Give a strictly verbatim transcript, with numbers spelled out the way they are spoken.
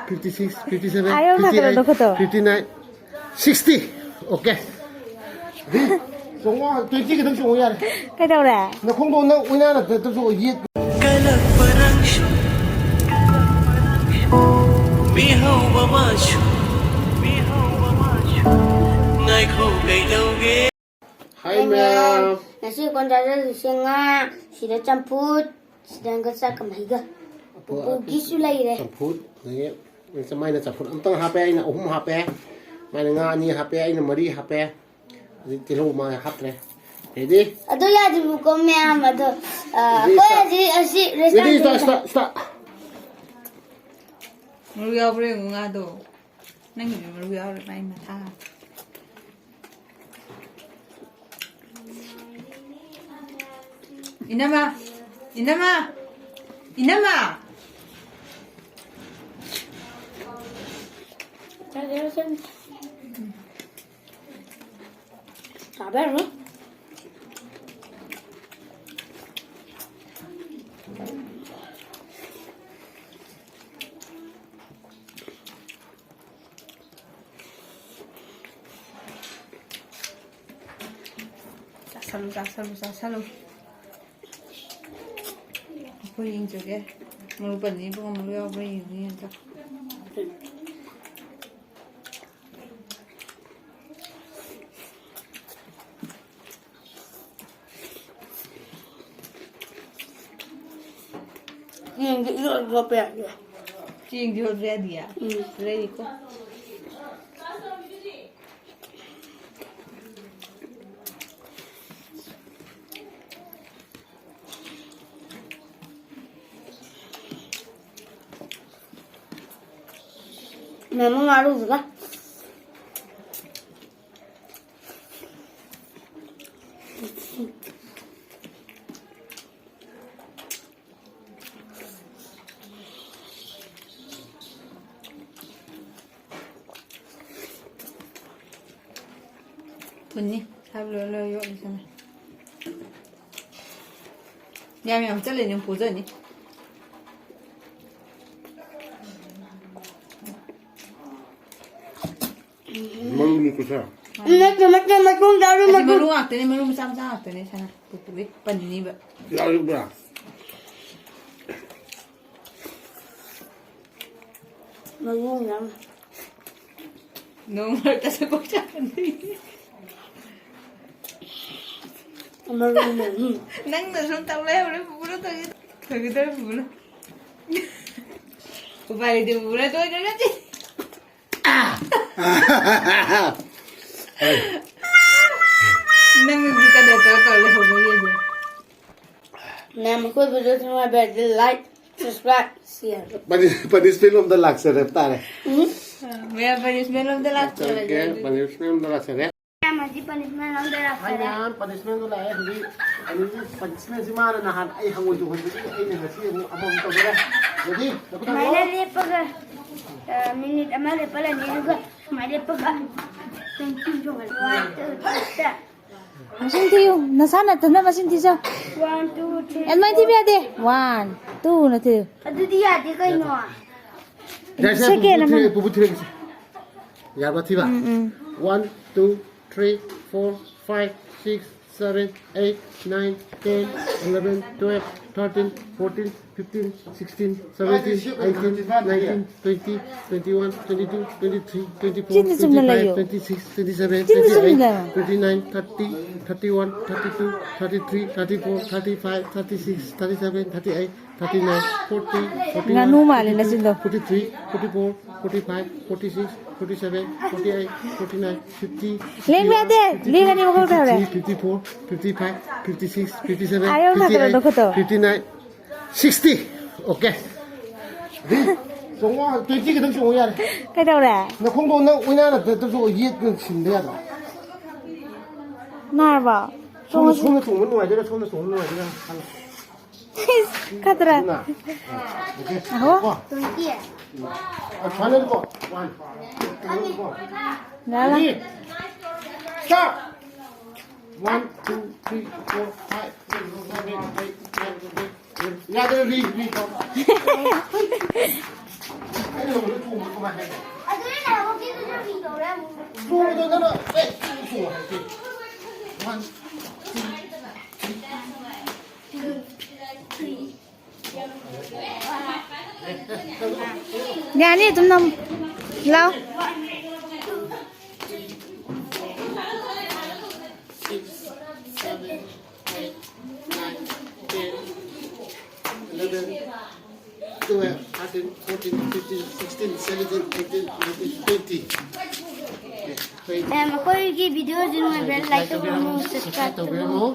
Fifty six, fifty seven, ꯍꯥꯏꯔꯣ, fifty eight, ꯅꯈꯨꯠꯇꯣ꯫ Fifty nine, sixty. Okay. ꯗꯤ, ꯆꯣꯡꯉꯣ, ꯇ꯭ꯋꯦꯟꯇꯤ ꯈꯛꯇꯪ ꯆꯣꯡꯉꯣ ꯌꯥꯔꯦ꯫ ꯀꯩꯗꯧꯔꯦ? ꯅꯈꯣꯡꯗꯣ ꯅꯪ ꯑꯣꯏꯅꯥꯅ ꯇꯞ ꯇꯞ ꯆꯣꯡꯉꯣ, ꯌꯦꯠ꯫ ꯀꯜꯂꯛꯄ ꯅꯪꯁꯨ, ꯃꯤꯍꯧꯕ ꯃꯥꯁꯨ, ꯃꯤꯍꯧꯕ ꯃꯥꯁꯨ, ꯉꯥꯏꯈꯣ ꯀꯩꯗꯧꯒꯦ? Hi, hi, ma'am, ma'am. ꯉꯁꯤ ꯑꯩꯈꯣꯏꯅ ꯆꯥꯖꯗꯣꯏꯁꯦ ꯉꯥ, ꯁꯤꯗ ꯆꯝꯐꯨꯠ, ꯁꯤꯗ ꯆꯥꯛꯀ ꯃꯍꯤꯒ꯫ ꯑꯄꯨ-, ꯄꯨꯄꯨꯒꯤꯁꯨ ꯂꯩꯔꯦ꯫ ꯆꯝꯐꯨꯠ, ꯑꯗꯒꯤ ꯃꯥꯏꯅ ꯆꯝꯐꯨꯠ ꯑꯝꯇꯪ ꯍꯥꯞꯄꯦ, ꯑꯩꯅ ꯑꯍꯨꯝ ꯍꯥꯞꯄꯦ, ꯃꯥꯏꯅ ꯉꯥ ꯑꯅꯤ ꯍꯥꯞꯄꯦ, ꯑꯩꯅ ꯃꯔꯤ ꯍꯥꯞꯄꯦ, ꯍꯧꯖꯤꯛ ꯇꯤꯜꯍꯧ ꯃꯥ ꯍꯥꯞꯇ꯭ꯔꯦ꯫ Ready? ꯑꯗꯣ ꯌꯥꯗꯦꯕꯀꯣ, ꯃꯌꯥꯝ, ꯑꯗꯣ, ꯑ, ready, ꯑꯩꯈꯣꯏ start. ꯍꯧꯖꯤꯛ ꯑꯁꯤ ready, restaurant start, ꯇ start, start. ꯃꯔꯨ ꯌꯥꯎꯕ꯭ꯔꯥ ꯌꯦꯡꯉꯨ ꯉꯥꯗꯣ꯫ ꯅꯪꯒꯤꯗꯤ ꯃꯔꯨ ꯌꯥꯎꯔꯦ, ꯃꯥꯏ ꯃꯊꯥ꯫ ꯏꯅꯝꯃ! ꯏꯅꯝꯃ! ꯏꯅꯝꯃ! ꯆꯥꯕ ꯌꯥꯔꯣꯏ꯫ ꯆꯥꯁꯜꯂꯨ, ꯆꯥꯁꯜꯂꯨ, ꯆꯥꯁꯜꯂꯨ꯫ ꯑꯩꯈꯣꯏ ꯌꯦꯡꯖꯒꯦ꯫ ꯃꯔꯨ ꯄꯟꯅꯤ ꯏꯕꯨꯡꯉꯣ, ꯃꯔꯨ ꯌꯥꯎꯕ꯭ꯔꯥ ꯌꯦꯡꯉꯨ, ꯌꯦꯡꯉꯨ꯫ ꯆꯦꯡꯗꯤ ꯏꯌꯣꯠ ꯌꯣꯠꯄ ꯌꯥꯗꯦ꯫ ꯆꯦꯡꯗꯤ ꯌꯣꯠꯄ ꯌꯥꯗꯤꯌꯦ? ꯎꯝ꯫ ꯂꯩꯀꯣ꯫ ꯃꯦꯃꯣ ꯉꯥꯔꯨꯁꯤꯒ꯫ ꯊꯨꯅꯤ꯫ ꯍꯥꯏꯕ ꯂꯣꯏꯔ ꯂꯣꯏꯔ ꯌꯣꯠꯂꯁꯤꯅꯦ꯫ ꯌꯥꯝ ꯌꯥꯝ ꯆꯠꯂꯦꯅꯦ, ꯄꯨꯖꯅꯤ꯫ ꯃꯔꯨꯅꯤ ꯀꯨꯁꯥ꯫ ꯅꯠꯇꯦ, ꯅꯠꯇꯦ, ꯃꯇꯨꯡ ꯇꯥꯔꯤ ꯑꯁꯤ ꯃꯇꯨꯡ꯫ ꯃꯔꯨ ꯉꯥꯛꯇꯅꯦ, ꯃꯔꯨ ꯃꯆꯥ ꯃꯆꯥ ꯉꯥꯛꯇꯅꯦ, ꯁꯅꯥ꯫ ꯄꯨꯄꯨꯒꯤ ꯄꯟꯅꯤꯕ꯫ ꯌꯥꯎꯔꯤꯕ꯭ꯔꯥ? ꯃꯔꯨ ꯃꯌꯥꯝ꯫ ꯅꯣꯡ ꯃꯔꯛꯇꯁꯨ ꯄꯪꯆꯥ ꯆꯥꯅꯩ꯫ ꯃꯔꯨ ꯃꯌꯥꯝ꯫ ꯅꯪꯅ ꯁꯨꯝ ꯇꯧ ꯂꯩꯍꯧꯔꯦ, ꯄꯨꯄꯨꯅ ꯇꯧꯒꯦ-, ꯇꯧꯒꯦ ꯇꯧꯔꯦ, ꯄꯨꯄꯨꯅ꯫ ꯎꯄꯥꯏ ꯂꯩꯇꯦ, ꯄꯨꯄꯨꯅ ꯇꯣꯏꯗ꯭ꯔꯒꯗꯤ꯫ ꯅꯪꯗꯤ ꯀꯗꯥꯏ ꯇꯧꯔ ꯇꯧꯔ ꯂꯩꯍꯧꯕ ꯌꯦꯡꯒꯦ꯫ ꯃꯌꯥꯝ ꯑꯩꯈꯣꯏ video ꯁꯦ ꯅꯨꯡꯉꯥꯏꯕꯤꯔꯗꯤ like, subscribe, share꯫ Puni-, punishment ꯂꯣꯝꯗ ꯂꯥꯛꯆꯔꯦ ꯇꯥꯔꯦ꯫ ꯎꯝ꯫ ꯃꯌꯥꯝ punishment ꯂꯣꯝꯗ ꯂꯥꯛꯆꯔꯒꯦ꯫ ꯂꯥꯛꯆꯔꯒꯦ, punishment ꯂꯣꯝꯗ ꯂꯥꯛꯆꯔꯦ꯫ ꯃꯌꯥꯝ ꯍꯧꯖꯤꯛ punishment ꯂꯣꯝꯗ ꯂꯥꯛꯆꯔꯦ꯫ ꯃꯌꯥꯝ punishment ꯗꯣ ꯂꯥꯛꯑꯦ ꯍꯧꯖꯤꯛ꯫ ꯑꯗꯨꯗꯤ punishment ꯁꯤ ꯃꯥꯅ ꯅꯍꯥꯟ ꯑꯩ ꯍꯪꯉꯣꯏ ꯆꯣꯡꯍꯟꯕꯗꯒꯤ ꯑꯩꯅ ꯉꯁꯤ ꯑꯃꯨꯛ ꯑꯃꯃꯨꯛ ꯇꯧꯗꯣꯔꯦ꯫ Ready? ꯁꯨꯃꯥꯏꯅ ꯂꯦꯞꯄꯒ, ꯑ, minute ꯑꯃ ꯂꯦꯞꯄꯜꯂꯅꯤ, ꯑꯗꯨꯒ ꯁꯨꯃꯥꯏꯅ ꯂꯦꯞꯄꯒ ꯇꯦꯡꯀꯤ ꯆꯣꯡꯍꯜꯂꯣ꯫ One, two, three, start꯫ ꯃꯁꯤꯡ ꯊꯤꯌꯨ꯫ ꯅꯁꯥ ꯅꯊꯟꯗ ꯃꯁꯤꯡ ꯊꯤꯖꯧ꯫ One, two, three, ꯑꯗꯨꯃꯥꯏꯅ ꯊꯤꯕ four꯫ ꯌꯥꯗꯦ꯫ One, two ꯅ ꯊꯤꯌꯨ꯫ ꯑꯗꯨꯗꯤ ꯌꯥꯗꯦ ꯀꯩꯅꯣ꯫ ꯌꯥꯏꯁꯦ, second ꯄꯨꯄꯨ ꯑꯃ꯫ ꯊꯤꯔꯦ, ꯄꯨꯄꯨ ꯊꯤꯔꯦ꯫ ꯌꯥꯕ ꯊꯤꯕ? ꯎꯝ, ꯎꯝ꯫ One, two, three, four, five, six, seven, eight, nine, ten, eleven, twelve, thirteen, fourteen, fifteen, sixteen, seventeen, eighteen, nineteen, twenty, twenty-one, twenty-two, twenty-three, twenty-four, ꯁꯤꯗ ꯆꯨꯝꯅ twenty-five, ꯂꯩꯌꯨ꯫ Twenty-six, twenty-seven, ꯁꯤꯗ ꯆꯨꯝꯅ twenty-eight, ꯂꯩꯌꯨ꯫ Twenty-nine, thirty, thirty-one, thirty-two, thirty-three, thirty-four, thirty-five, thirty-six, thirty-seven, thirty-eight, thirty-nine, forty, forty-one, ꯉꯥꯅꯨ ꯃꯥꯜꯂꯦ ꯅꯆꯤꯟꯗꯣ꯫ Forty-three, forty-four, forty-five, forty-six, forty-seven, forty-eight, forty-nine, fifty, ꯂꯦꯡꯕ ꯌꯥꯗꯦ꯫ ꯂꯦꯡꯉꯗꯤ ꯃꯀꯣꯛ ꯇꯥꯔꯦ꯫ Fifty-three, fifty-four, fifty-five, fifty-six, fifty-seven, ꯑꯥ, ꯌꯧꯅ ꯐꯤꯐꯇꯤ ꯑꯩꯠ, ꯇꯧꯔꯣ, ꯈꯨꯠꯇꯣ꯫ Fifty nine, sixty. Okay꯫ ꯆꯣꯡꯉꯣ, twenty ꯈꯤꯇꯪ ꯆꯣꯡꯉꯣ ꯌꯥꯔꯦ꯫ ꯀꯩꯗꯧꯔꯦ? ꯅꯈꯣꯡꯗꯣ ꯅꯪ ꯑꯣꯏꯅꯥꯅ ꯇꯞ ꯇꯞ ꯆꯣꯡꯉꯣ, ꯌꯦꯠꯅ ꯁꯤꯟꯕ ꯌꯥꯗ꯭ꯔꯣ? ꯅꯥꯔꯕꯣ? ꯁꯣꯝꯗ, ꯆꯣꯡꯉꯁꯤ꯫ ꯁꯣꯝꯗ ꯆꯣꯡꯕ ꯅꯨꯡꯉꯥꯏꯗꯣꯏꯔꯥ, ꯁꯣꯝꯗ ꯆꯣꯡꯕ ꯅꯨꯡꯉꯥꯏꯗꯣꯏꯔꯥ? ꯈꯜꯂꯣ꯫ ꯈꯠꯇ꯭ꯔꯥ? ꯑꯗꯨꯅ, ꯑꯥ, okay꯫ ꯑꯍꯣ꯫ ꯀꯣ? ꯎꯝ꯫ ꯑ, ꯁꯨꯃꯥꯏꯅ ꯀꯣ꯫ One, two, ꯀꯣ꯫ ꯌꯥꯔꯦ꯫ Ready? Start! One, two, three, four, five, six, seven, eight, nine, ten, eleven, twelve. ꯌꯥꯗ꯭ꯔꯦ, re, re ꯇꯧ꯫ ꯑꯩꯅ ꯅꯉꯣꯟꯗ ꯆꯣꯡꯕ ꯀꯃꯥꯏꯅ ꯍꯥꯏꯅꯣ? ꯆꯣꯡꯕꯗꯣ ꯅꯪꯅ ꯑꯦ ꯆꯣꯡꯉꯣ ꯍꯥꯏꯗꯤ꯫ One, two, three. ꯌꯥꯅꯤ ꯑꯗꯨꯝ ꯅꯝ꯫ ꯂꯥꯎ꯫ Six, seven, eight, nine, ten, eleven, twelve, thirteen, fourteen, fifteen, sixteen, seventeen, eighteen, nineteen, twenty. Okay, twenty. ꯑꯩꯈꯣꯏꯒꯤ ꯚꯤꯗꯤꯑꯣꯁꯤ ꯅꯨꯡꯉꯥꯏꯕ꯭ꯔꯥ? Like ꯇꯧꯕꯤꯔꯝꯃꯨ, subscribe ꯇꯧꯕꯤꯔꯝꯃꯨ꯫